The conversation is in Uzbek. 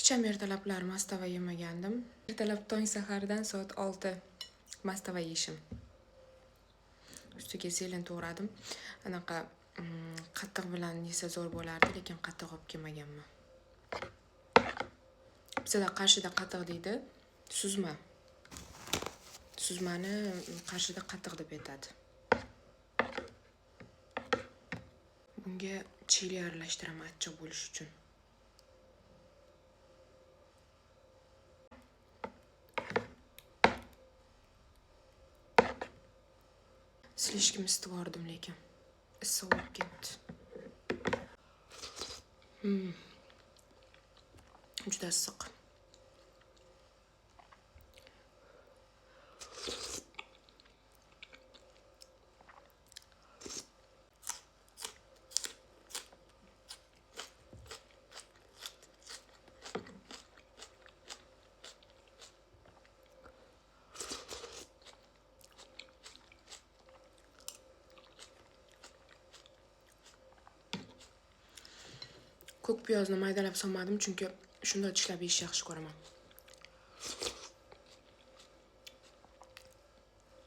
Hech ham ertalablar mastava yemagandim. Ertalab tong sahardan soat 6 mastava yeyishim. Ustiga зелень to'g'radim. Anaqa qatiq bilan yesa zo'r bo'lardi, lekin qatiq olib kelmaganman. Bizada Qarshida qatiq deydi, suzma. Suzmani Qarshida qatiq deb aytadi. Bunga chili aralashtiraman achchiq bo'lishi uchun. Слишком isitib yubordim lekin. Issiq bo'lib ketdi. Juda issiq. Ko'k piyozni maydalab solmadim, chunki shunday tishlab yeyishni yaxshi ko'raman.